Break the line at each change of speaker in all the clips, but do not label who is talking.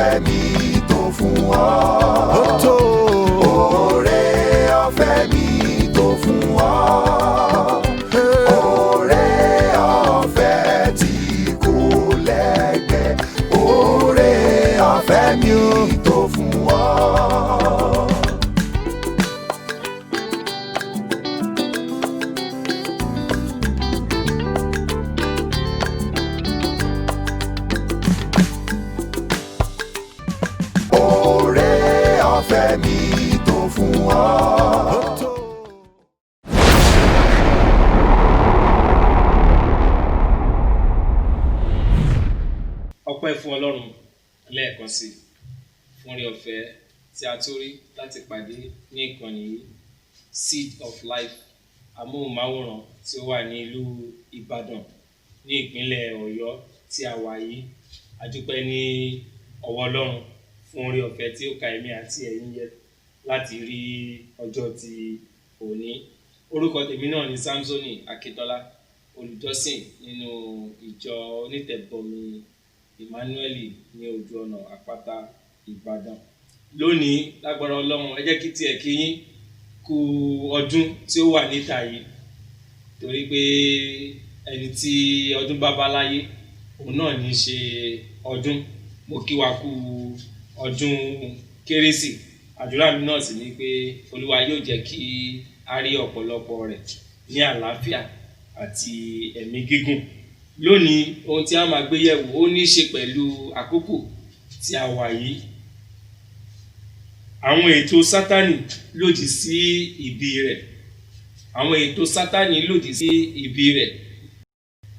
Ọ̀fẹ́ mi tó fún ọ.
Ó tó.
Oore ọ̀fẹ́ mi tó fún ọ. Oore ọ̀fẹ́ tí kò lẹ́gbẹ́. Oore ọ̀fẹ́ mi tó fún ọ. Oore ọ̀fẹ́ mi tó fún ọ.
Ó tó.
Ọpẹ́ fún Ọlọ́run lẹ́ẹ̀kan sí i fún oore ọ̀fẹ́ tí a tó rí láti pàdé ní ìkànnì yìí, Seed of Life amóhùnmáwòrán tí ó wà ní ìlú Ìbàdàn ní ìpínlẹ̀ Ọ̀yọ́ tí a wà yìí. A dúpẹ́ ní ọwọ́ Ọlọ́run fún oore ọ̀fẹ́ tí ó ka èmi àti ẹ̀yin yẹ láti rí ọjọ́ ti òní. Orúkọ tèmi náà ni Samsoni Akíntọ́lá, olùjọ́sìn nínú ìjọ onítẹ̀bọmi Emmanuel ní ojú ọ̀nà àpáta Ìbàdàn. Lónìí, lágbára Ọlọ́run, ẹ jẹ́ kí tiẹ̀ kí yín kú ọdún tí ó wà níta yìí, torí pé ẹni tí ọdún bá bá láyé, òun náà ní í ṣe ọdún. Mo kí wa kú ọdún Kérésì. Àdúrà mi náà sì ni pé Olúwa yóò jẹ́ kí a rí ọ̀pọ̀lọpọ̀ rẹ̀ ní àlàáfíà àti ẹ̀mí gígùn. Lónìí, ohun tí a máa gbé yẹ̀wò ó ní í ṣe pẹ̀lú àkókò tí a wà yìí. Àwọn ètò Sátánì lòdì sí ìbí rẹ̀. Àwọn ètò Sátánì lòdì sí ìbí rẹ̀.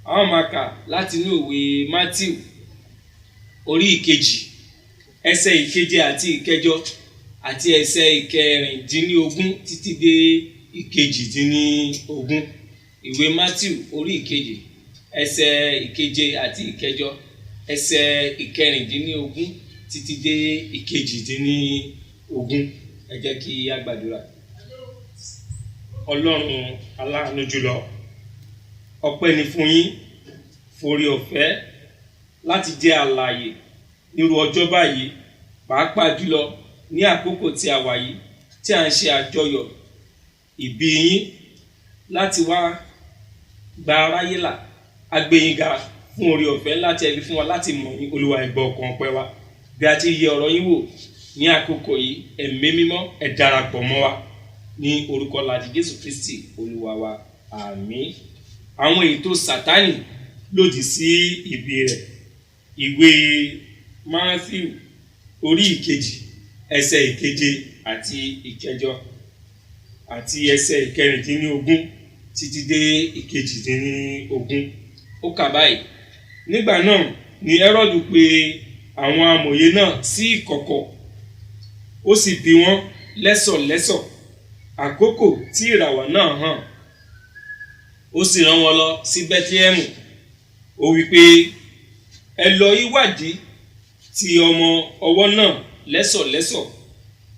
A ó máa kà láti inú ìwé Mátíù orí ìkejì, ẹsẹ̀ ìkeje àti ìkẹjọ àti ẹsẹ̀ ìkẹrìndínlógún títí dé ìkejìdínlógún. Ìwé Mátíù orí ìkejì, ẹsẹ̀ ìkeje àti ìkẹjọ, ẹsẹ̀ ìkẹrìndínlógún títí dé ìkejìdínlógún. Ẹ jẹ́ kí a gbàdúrà. Ọlọ́run aláàánú jùlọ, ọpẹ́ ni fún yín forí ọ̀fẹ́ láti jẹ́ alààyè nírú ọjọ́ báyìí, pàápàá jùlọ ní àkókò tí a wà yìí tí à ń ṣe àjọyọ̀ ìbí yín láti wá gba aráyé là. A gbé yín ga fún oore ọ̀fẹ́ láti ẹbí fún wa láti mọ̀ yín. Olúwa, ẹ gbọ́ ọkàn ọpẹ́ wa. Bí a ti yẹ ọ̀rọ̀ yín wò ní àkókò yìí, ẹ̀mí mímọ́, ẹ darapọ̀ mọ́ wa ní orúkọ láti Jésù Kristi Olúwa wa, àmín. Àwọn ètò Sátánì lòdì sí ìbí rẹ̀. Ìwé Mátíù orí ìkejì, ẹsẹ̀ ìkeje àti ìkẹjọ àti ẹsẹ̀ ìkẹrìndínlógún títí dé ìkejìdínlógún. Ó kà báyìí: nígbà náà ni Hẹ́rọ́dù pe àwọn amòye náà sí ìkọ̀kọ̀, ó sì bi wọ́n lẹ́sọ̀lẹ́sọ̀ àkókò tí ìràwọ̀ náà hàn. Ó sì rán wọn lọ sí Bẹ́tílẹ́hẹ́mù. Ó wí pé, ẹ lọ ìwádìí ti ọmọ ọwọ́ náà lẹ́sọ̀lẹ́sọ̀,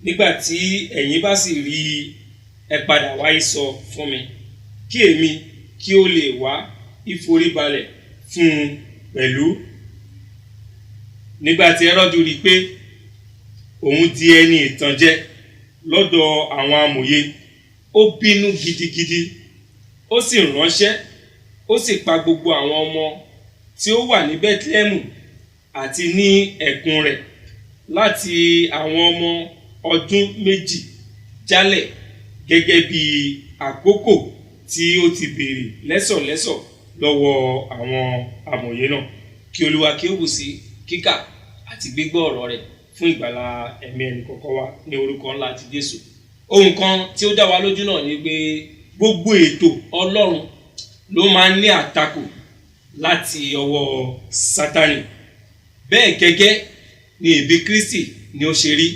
nígbà tí ẹ̀yin bá sì rí i, ẹ padà wá sọ fún mi, kí èmi kí ó lè wá ìforíbalẹ̀ fún un pẹ̀lú. Nígbà tí Hẹ́rọ́dù rí i pé òun di ẹni ìtànjẹ lọ́dọ̀ àwọn amòye, ó bínú gidigidi, ó sì ránṣẹ́, ó sì pa gbogbo àwọn ọmọ tí ó wà ní Bẹ́tílẹ́hẹ́mù àti ní ẹ̀kún rẹ̀, láti àwọn ọmọ ọdún méjì jálẹ̀, gẹ́gẹ́ bí àkókò tí ó ti béèrè lẹ́sọ̀lẹ́sọ̀ lọ́wọ́ àwọn amòye náà. Kí Olúwa kí ó bù sí kíkà àti gbígbọ́ ọ̀rọ̀ rẹ̀ fún ìgbàlà ẹ̀mí ẹnì kọ̀ọ̀kan wa ní orúkọ ńlá ti Jésù. Ohun kan tí ó dá wa lójú náà ni pé gbogbo ètò Ọlọ́run ló máa ń ní àtakò láti ọwọ́ Sátánì. Bẹ́ẹ̀ gẹ́gẹ́ ni ìbí Kristi ni ó ṣe rí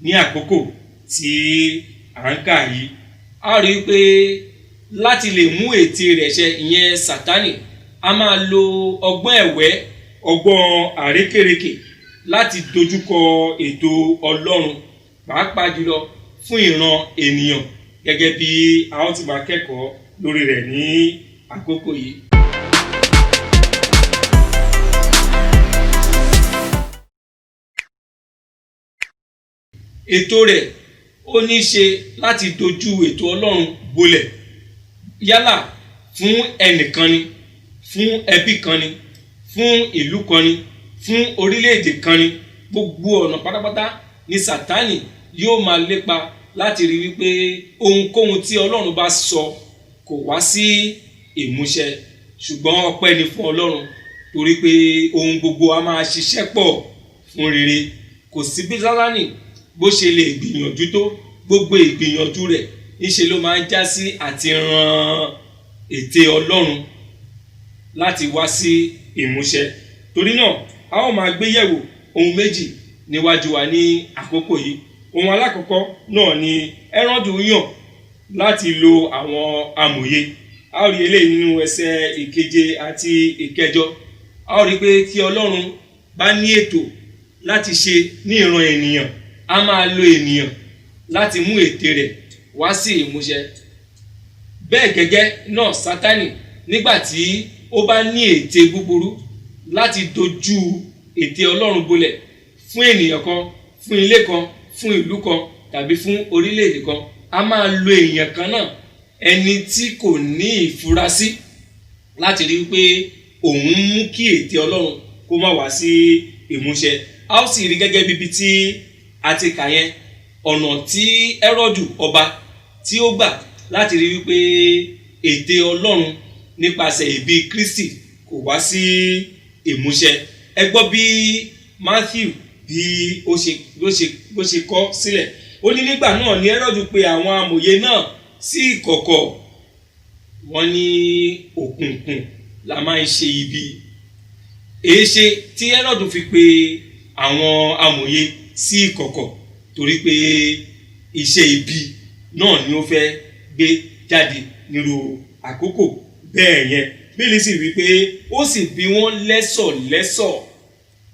ní àkókò tí à ń kà yìí. A rí i pé láti lè mú ète rẹ̀ ṣẹ, ìyẹn Sátánì, a máa lo ọgbọ́n ẹ̀wẹ́, ọgbọ́n àrékérekè láti dojúkọ ètò Ọlọ́run, pàápàá jùlọ fún ìran ènìyàn, gẹ́gẹ́ bí a ó ti máa kẹ́kọ̀ọ́ lórí rẹ̀ ní àkókò yìí. Ètò rẹ̀ ó ní í ṣe láti dojú ètò Ọlọ́run bolẹ̀, yálà fún ẹnìkan ni, fún ẹbí kan ni, fún ìlú kan ni, fún orílẹ̀-èdè kan ni. Gbogbo ọ̀nà pátápátá ni Sátánì yóò máa lépa láti rí wípé ohunkóhun tí Ọlọ́run bá sọ kò wá sí ìmúṣẹ. Ṣùgbọ́n ọpẹ́ ni fún Ọlọ́run, torí pé ohun gbogbo a máa ṣiṣẹ́ pọ̀ fún rere. Kò sí bí Sátánì bó ṣe lè gbìyànjú tó, gbogbo ìgbìyànjú rẹ̀ ńṣe ló máa ń já sí àti ran ète Ọlọ́run láti wá sí ìmúṣẹ. Torí náà, a ó máa gbé yẹ̀wò ohun méjì níwájú wa ní àkókò yìí. Ohun alákọ̀ọ́kọ́ náà ni Hẹ́rọ́dù yàn láti lo àwọn amòye. A ó rí eléyìí nínú ẹsẹ̀ ìkeje àti ìkẹjọ. A ó rí pé tí Ọlọ́run bá ní ètò láti ṣe ní ìran ènìyàn, a máa lo ènìyàn láti mú ète rẹ̀ wá sí ìmúṣẹ. Bẹ́ẹ̀ gẹ́gẹ́ náà Sátánì, nígbà tí ó bá ní ète búburú láti dojú ète Ọlọ́run bolẹ̀ fún ènìyàn kan, fún ilé kan, fún ìlú kan tàbí fún orílẹ̀-èdè kan, a máa lo èèyàn kan náà, ẹni tí kò ní ìfurasí, láti rí pé òun mú kí ète Ọlọ́run kó má wá sí ìmúṣẹ. A ó sì rí gẹ́gẹ́ bíbi tí a ti kà yẹn, ọ̀nà tí Hẹ́rọ́dù ọba tí ó gbà láti rí wípé ète Ọlọ́run nípasẹ̀ ìbí Kristi kò wá sí ìmúṣẹ. Ẹ gbọ́ bí Matthew bí ó ṣe bó ṣe bó ṣe kọ sílẹ̀. Ó ní nígbà náà ni Hẹ́rọ́dù pe àwọn amòye náà sí ìkọ̀kọ̀. Wọ́n ní òkùnkùn la máa ń ṣe ibi. Èéṣe tí Hẹ́rọ́dù fi pe àwọn amòye sí ìkọ̀kọ̀? Torí pé iṣẹ́ ibi náà ni ó fẹ́ gbé jáde nírú àkókò bẹ́ẹ̀ yẹn. Bíbélì sì wí pé ó sì bi wọ́n lẹ́sọ̀lẹ́sọ̀.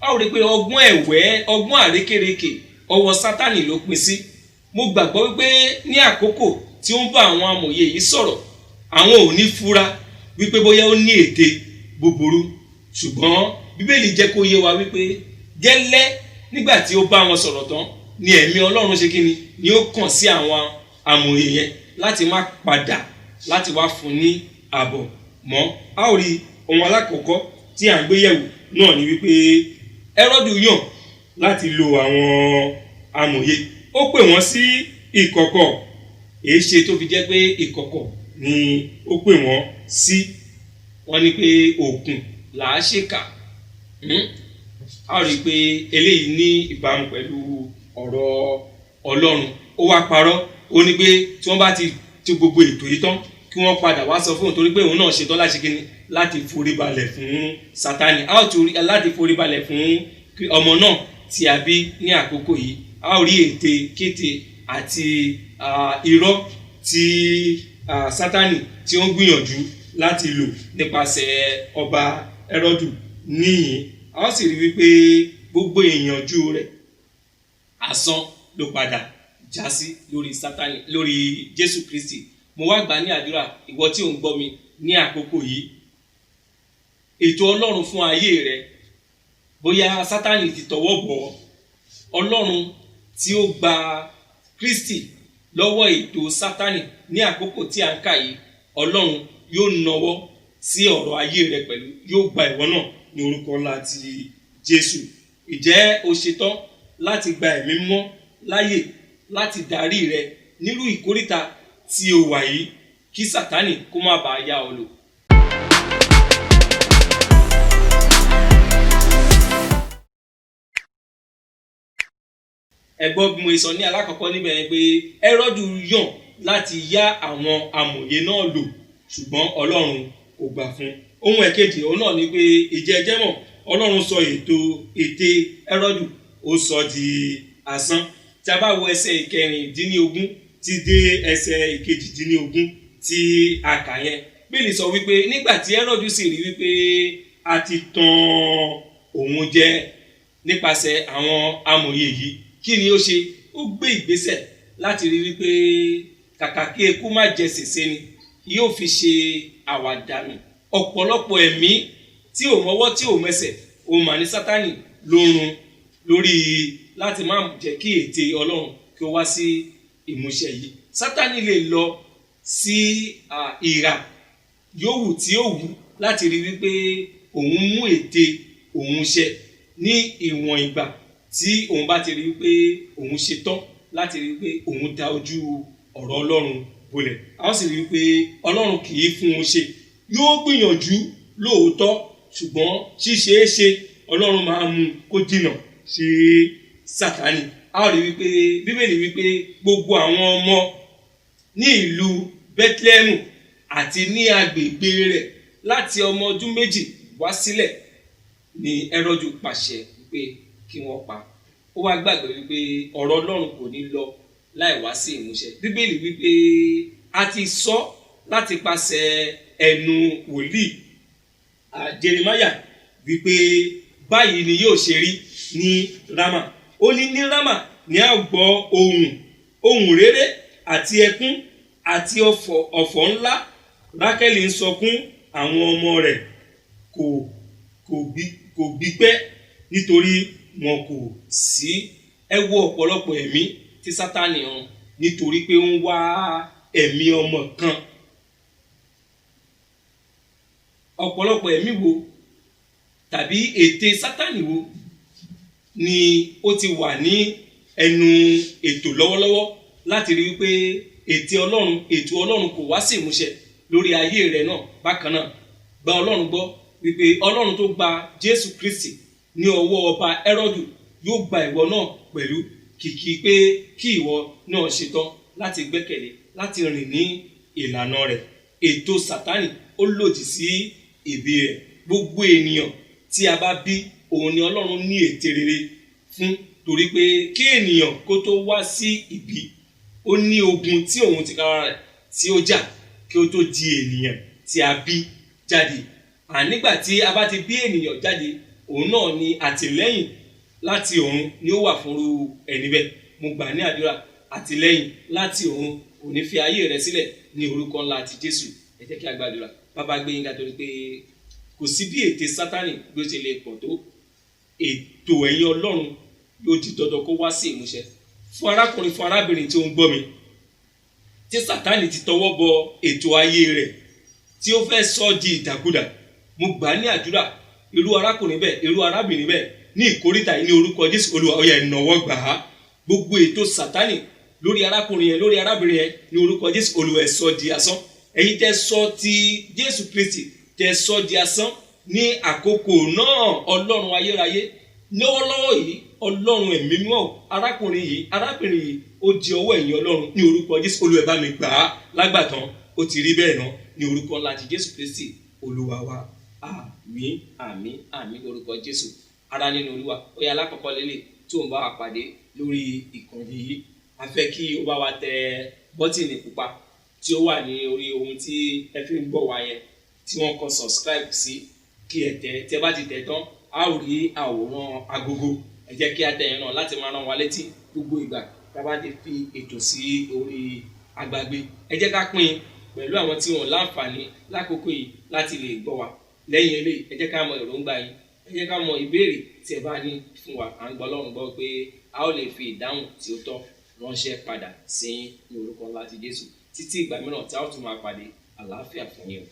A ó rí i pé ọgbọ́n ẹ̀wẹ́, ọgbọ́n àrékérekè ọwọ́ Sátánì ló pín sí. Mo gbàgbọ́ wípé ní àkókò tí ó ń bá àwọn amòye yìí sọ̀rọ̀, àwọn ò ní fura wípé bóyá ó ní ète búburú. Ṣùgbọ́n Bíbélì jẹ́ kó yé wa wípé gẹ́lẹ́ nígbà tí ó bá wọn sọ̀rọ̀ tán ni ẹ̀mí Ọlọ́run ṣe kíni ni ó kàn sí àwọn amòye yẹn láti má padà láti wá fún ní àbọ̀ mọ́. A ó rí ohun alákọ̀ọ́kọ́ tí à ń gbé yẹ̀wò náà ni wípé Hẹ́rọ́dù yàn láti lo àwọn amòye. Ó pè wọ́n sí ìkọ̀kọ̀. Èéṣe tó fi jẹ́ pé ìkọ̀kọ̀ ni ó pè wọ́n sí? Wọ́n ní pé òkun là á ṣèkà. A ó rí i pé eléyìí ní ìbámu pẹ̀lú ọ̀rọ̀ Ọlọ́run. Ó wá parọ́, ó ní pé tí wọ́n bá ti ti gbogbo ètò yìí tán, kí wọ́n padà wá sọ fún òun, torí pé òun náà ṣetán láti kíni, láti foríbalẹ̀ fún Sátánì. A ó tún rí láti foríbalẹ̀ fún ọmọ náà tí a bí ní àkókò yìí. A ó rí ète kéte àti irọ́ tí Sátánì tí ó ń gbìyànjú láti lò nípasẹ̀ ọba Hẹ́rọ́dù níyìn. A ó sì rí wípé gbogbo ìyànjú rẹ̀ asán ló padà já sí lórí Sátánì, lórí Jésù Kristi. Mo wá gbà ní àdúrà, ìwọ tí ò ń gbọ́ mi ní àkókò yìí, ètò Ọlọ́run fún ayé rẹ, bóyá Sátánì ti tọwọ́ bọ̀ ọ́, Ọlọ́run tí ó gba Kristi lọ́wọ́ ètò Sátánì ní àkókò tí à ń kà yìí, Ọlọ́run yóò nawọ́ sí ọ̀rọ̀ ayé rẹ pẹ̀lú, yóò gba ìwọ náà ní orúkọ ńlá ti Jésù. Ìjẹ́ o ṣetán láti gba ẹ̀mí mímọ́ láyè láti darí rẹ nírú ìkóríta tí o wà yìí, kí Sátánì kó má bàa yá ọ lò? Ẹ gbọ́ bí mo sọ ní alákọ̀ọ́kọ́ níbẹ̀ yẹn pé Hẹ́rọ́dù yàn láti yá àwọn amòye náà lò, ṣùgbọ́n Ọlọ́run kò gbà fún un. Ohun ẹ̀kejì òun náà ni pé ìjẹ́jẹ́mọ̀ Ọlọ́run sọ ètò ète Hẹ́rọ́dù, ó sọ di asán. Tí a bá wo ẹsẹ̀ ìkẹrìndínlógún ti dé ẹsẹ̀ ìkejìdínlógún tí a kà yẹn, Bíbélì sọ wípé nígbà tí Hẹ́rọ́dù sì rí wípé a ti tàn òun jẹ nípasẹ̀ àwọn amòye yìí, kí ni ó ṣe? Ó gbé ìgbésẹ̀ láti rí wípé kàkà kí eku má jẹ sèse ni yóò fi ṣe àwàdànù. Ọ̀pọ̀lọpọ̀ ẹ̀mí tí ò mọwọ́ tí ò mẹsẹ̀ òun mà ní Sátánì ló run lórí láti má jẹ́ kí ète Ọlọ́run kí ó wá sí ìmúṣẹ yìí. Sátánì lè lọ sí ìhà yòówù tí ó wù láti rí wípé òun mú ète òun ṣẹ ní ìwọ̀n ìgbà tí òun bá ti rí wípé òun ṣe tán láti rí wípé òun da ojú ọ̀rọ̀ Ọlọ́run bolẹ̀. A ó sì rí wípé Ọlọ́run kì í fún un ṣe. Yóò gbìyànjú lóòótọ́, ṣùgbọ́n ṣíṣe é ṣe Ọlọ́run máa mú kó jìnnà sí Sátánì. A ó rí wípé Bíbélì wípé gbogbo àwọn ọmọ ní ìlú Bẹ́tílẹ́hẹ́mù àti ní agbègbè rẹ̀ láti ọmọ ọdún 2 wá sílẹ̀ ni Hẹ́rọ́dù pàṣẹ wípé kí wọ́n pa. Ó wá gbàgbé wípé ọ̀rọ̀ Ọlọ́run kò ní lọ láì wá sí ìmúṣẹ. Bíbélì wípé a ti sọ láti pàṣẹ ẹnu wòlíì Jeremáyà wípé báyìí ni yóò ṣe rí ní Rámà. Ó ní ní Rámà ni a gbọ́ ohùn réré àti ẹkún àti ọ̀fọ̀ ńlá. Rákélì ń sọkún àwọn ọmọ rẹ̀ kò gbípẹ́ nítorí wọn kò sí. Ẹ wo ọ̀pọ̀lọpọ̀ ẹ̀mí tí Sátánì run nítorí pé ó ń wá ẹ̀mí ọmọ kan. Ọ̀pọ̀lọpọ̀ ẹ̀mí wo tàbí ète Sátánì wo ni ó ti wà ní ẹnu ètò lọ́wọ́lọ́wọ́ láti rí wípé ète Ọlọ́run, ètò Ọlọ́run kò wá sí ìmúṣẹ lórí ayé rẹ̀ náà. Bákan náà, gba Ọlọ́run gbọ́ wípé Ọlọ́run tó gba Jésù Kristi ní ọwọ́ ọba Hẹ́rọ́dù yóò gba ìwọ náà pẹ̀lú, kìkì pé kí ìwọ náà ṣetán láti gbẹ́kẹ̀lé, láti rìn ní ìlànà rẹ̀. Ètò Sátánì ó lòdì sí ìbí rẹ̀. Gbogbo ènìyàn tí a bá bí òun ni Ọlọ́run ní ète rere fún, torí pé kí ènìyàn kó tó wá sí ìbí ó ní ogun tí òun tìkára rẹ̀ tí ó jà kí ó tó di ènìyàn tí a bí jáde. Ànígbà tí a bá ti bí ènìyàn jáde, òun náà ni àtìlẹ́yìn láti ọ̀run ni ó wà fúnru ẹni bẹ́ẹ̀. Mo gbà ní àdúrà, àtìlẹ́yìn láti ọ̀run kò ní fi ayé rẹ sílẹ̀ ní orúkọ ńlá ti Jésù. Ẹ jẹ́ kí a gbàdúrà. Bàbá, gbé yín ga torí pé kò sí bí ète Sátánì bí ó ṣe lè pọ̀ tó, ètò ẹ̀yin Ọlọ́run yóò di dandan kó wá sí ìmúṣẹ. Fún arákùnrin, fún arábìnrin tí ó ń gbọ́ mi, tí Sátánì ti tọwọ́ bọ ètò ayé rẹ̀ tí ó fẹ́ sọ di ìdàkudà, mo gbà ní àdúrà, irú arákùnrin bẹ́ẹ̀, irú arábìnrin bẹ́ẹ̀ ní ìkóríta yìí ní orúkọ Jésù Olúwa, ó yá ìnáwó gbà á. Gbogbo ètò Sátánì lórí arákùnrin yẹn, lórí arábìnrin yẹn ní orúkọ Jésù Olúwa, ẹ sọ di asán. Ẹ̀yin tẹ́ sọ ti Jésù Kristi tẹ́ sọ di asán ní àkókò náà, Ọlọ́run ayérayé lọ́wọ́lọ́wọ́ yìí, Ọlọ́run ẹ̀mí mímọ́, arákùnrin yìí, arábìnrin yìí ó di ọwọ́ ẹ̀yin Ọlọ́run ní orúkọ Jésù Olúwa, bá mi gbà á lágbàtàn. Ó ti rí bẹ́ẹ̀ náà ní orúkọ ńlá ti Jésù Kristi Olúwa wa. Àmín, àmín, àmín lórúkọ Jésù. Ará nínú Olúwa, ó yá alákọ̀ọ́kọ́ lélẹ̀ tó ń bá wa pàdé lórí ìkànnì yìí, a fẹ́ kí o bá wa tẹ bọ́tìnì pupa tí ó wà ní orí ohun tí ẹ fi ń gbọ́ wa yẹn tí wọ́n kọ subscribe sí, kí ẹ tẹ̀. Tí ẹ bá ti tẹ̀ tán, a ó rí àwòrán agogo. Ẹ jẹ́ kí a tẹ̀ yẹn náà láti máa rán wa létí gbogbo ìgbà tá a bá ti fi ètò sí orí agbágbé. Ẹ jẹ́ ká pín pẹ̀lú àwọn tí wọ́n láǹfààní lákòókò yìí láti lè gbọ́ wa. Lẹ́yìn eléyìí, ẹ jẹ́ ká mọ èròǹgbà yín, ẹ jẹ́ ká mọ ìbéèrè tí ẹ bá ní fún wa. À ń gbọ́ Ọlọ́run gbọ́ pé a ó lè fi ìdáhùn tí ó tọ́ ránṣẹ́ padà sí yín ní orúkọ ńlá ti Jésù. Títí ìgbà mìíràn tí a ó tún máa pàdé, àlàáfíà fún yín o.